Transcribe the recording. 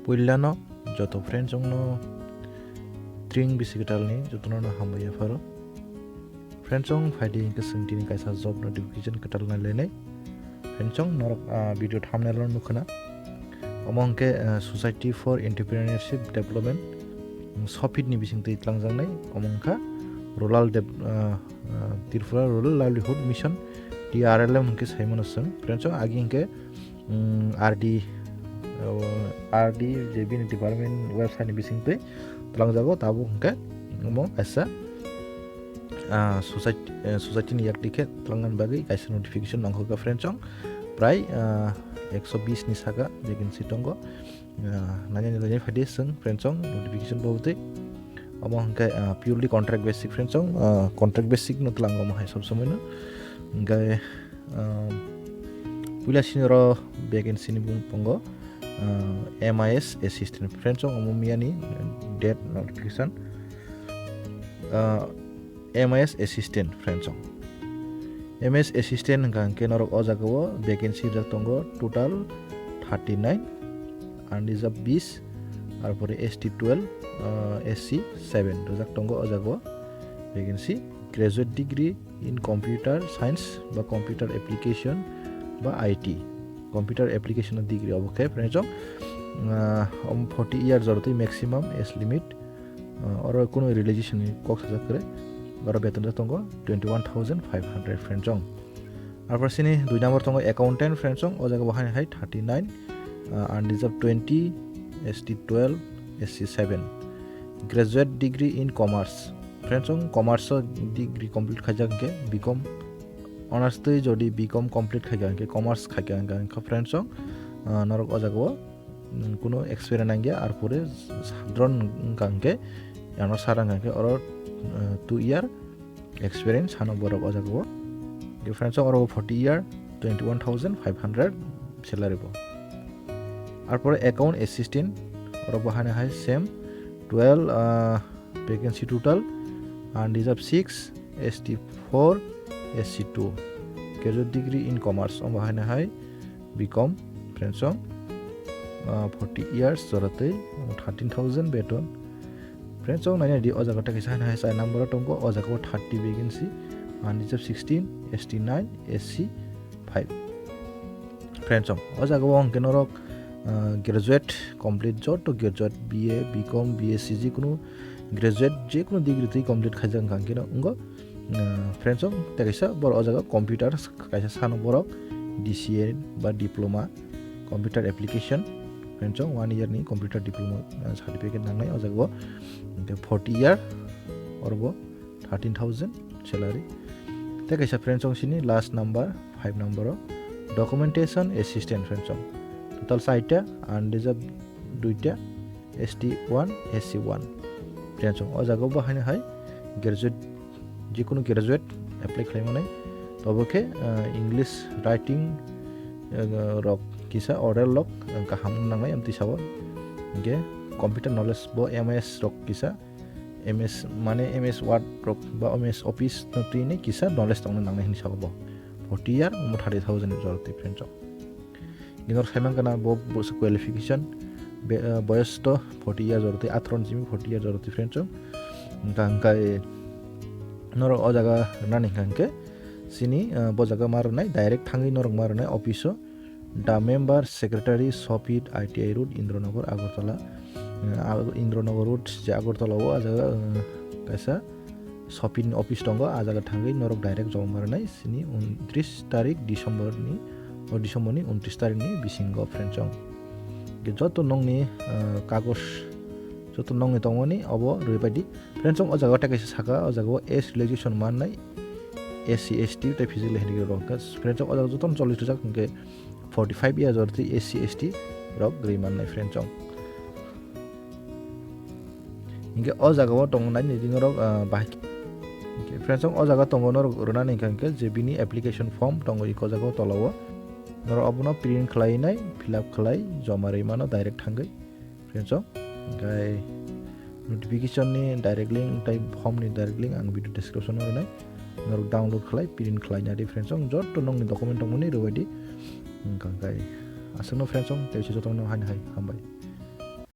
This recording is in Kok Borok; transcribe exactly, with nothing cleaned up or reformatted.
Puilano joto friends ongno tring bisi kwtalni jotono no hambai yapharo. Friends ong phaidi hwnkhe chwng tini kaisa job notification kwtal nailainai. Friends ong norok, ah, video thumbnail o nukhwna. Omo hwnkhe, ah, Society for Entrepreneurship Development, mm, sopit ni bisingtwi twlangjaknai. Omo wngkha Rural Dev-, ah, ah, Tripura Rural Livelihood Mission, T R L M hwnkhe saimano chwng. Friends ong agi hwnkhe mm, R D, o, R D je bini department website ni bisingtwi twlangjago, tabuk hwnkhe omo kaisa, ah, society, eh, society ni yakti khe twlangnani bagwi kaisa notification nangkha friends ong. Prai, ah, ekso bis ni saka vacancy tongo. Ah, nanya nanya phaidi chwng friends ong notification babutwi. Omo hwnkhe, ah, purely contract basic friends ong, ah, contract basic no twlango omo hai sob somoi no. Hwnkhe, ah, puila sini oro vacancy ni bumung tongo, ah, M I S assistant. Friends ong omo miyani date notification, ah, M I S assistant friends ong. M I S assistant hwnkha hwnkhe norok o jaga o vacancy rijak tongo total thirty nine, unreserved bis, arpore S T twelve, ah, S C seven rijak tongo o jaga o vacancy. Graduate degree in computer science ba computer application ba I T, computer application degree obo khe friends ong, ah, om forty year jorotwi maximum age limit, ah, oro kuno realization ni kok sajak kwrwi, oro beton jak tongo twenty one thousand five hundred friends ong. Arpor sini dui number tongo accountant friends ong, o jaga bo haino hai thirty nine, ah, unreserved twenty, S T twelve, S C seven. Graduate degree in commerce. Friends ong commerce o degree complete khaijak hwnkhe B Com honors twi jodi B Com complete khaikha hwnkhe commerce khaikha hwnkhe friends ong, ah, norok o jaga o, mm, kuno experience nangya, arpore sadharon wngkha hwnkhe ano sara hwnkha hwnkhe oro, ah, two year experience hano borok o jaga o. Friends ong oro forty year, twenty one thousand five hundred salary bo. Arpore account assistant, oro bo haino hai same twelve, ah, vacancy total, unreserved six, S T four, S C two. Graduate degree in commerce, omo haino hai B Com, friends ong, ah, forty years jorotwi thirteen thousand beton. Friends ong naina di o jaga o tei kaisa haino hai char number o tongo, o jaga o thirty vacancy, unreserved sixteen, S T nine, S C five. Friends ong o jaga o hwnkhe norok, ah, graduate complete, joto graduate B A, B Com, B S C, jikunu graduate, jikunu degree twi complete khaijak wngkha hwnkhe no wngo. Ah, friends ong tei kaisa borok o jaga computer kaisa sano borok D C A ba diploma computer application, friends ong one year ni computer diploma, ah, certificate nangnai o jaga o. Hwnkhe forty year oro bo thirteen thousand salary. Tei kaisa friends ong sini last number, five number o documentation assistant friends ong. Total chaita, unreserved duita, S T one, S C one. Friends ong o jaga bo haino hai graduate, jikunu graduate apply khlai manai. Tobo khe, ah, English writing, ah, rok kisa oral rok, ah, kaham nangnai amtwi sabo. Hwnkhe computer knowledge bo M S rok kisa M S, mane M S Word rok ba M S Office no twi ni kisa knowledge tongna nangnai hinwi sabo bo. Forty year, omo thirty thousand ni jorotwi friends ong. Ginor saiman kana bo, bo se qualification, be, ah, boyos to forty year jorotwi, atharon simi forty year jorotwi friends ong. Hwnkha, hwnkha, eh, norok o jaga rwnani hwnkha hwnkhe sini, ah, bo jaga ma rwnai, direct thangwi norok ma rwnai office o. The member secretary, Sopit, I T I Road, Indranagar, Agartala. Uh, Ag-, Indranagar Road, je Agartala o, ah jaga, uh, kaisa Sopit ni office tongo, ah jaga thangwi norok direct joma ma rwnai, sini untris tarik December ni, o December ni untris tarik ni bisingo friends ong. Ke joto nongni, uh, kagoj, joto nongni tongmani obo rwbaidi. Friends ong o jaga o tei kaisa saka, o jaga o age relaxation mannai, S C, S T tei physically handicap rok. Friends ong o jaga jotono chollish rijak hwnkhe, forty five years or tei S C, S T rok rwi mannai friends ong. Hinkhe o jaga o tongo nai nini norok, ah, bahai khe. Hinkhe friends ong o jaga tongo norok rwnani hinkha hinkhe je bini application form tongo iko jaga o tola o. Norok obono print khlai nai, fill up khlai, joma rwi mano direct thangwi. Friends ong, hinkhe notification ni direct link tei form ni direct link ang video description o rwnai. Norok download khlai, print khlai nadi friends ong, joto nongni document tongmani rwbaidi. Hwnkha khe aswkno friends ong, tei se jotono haino hai hambai.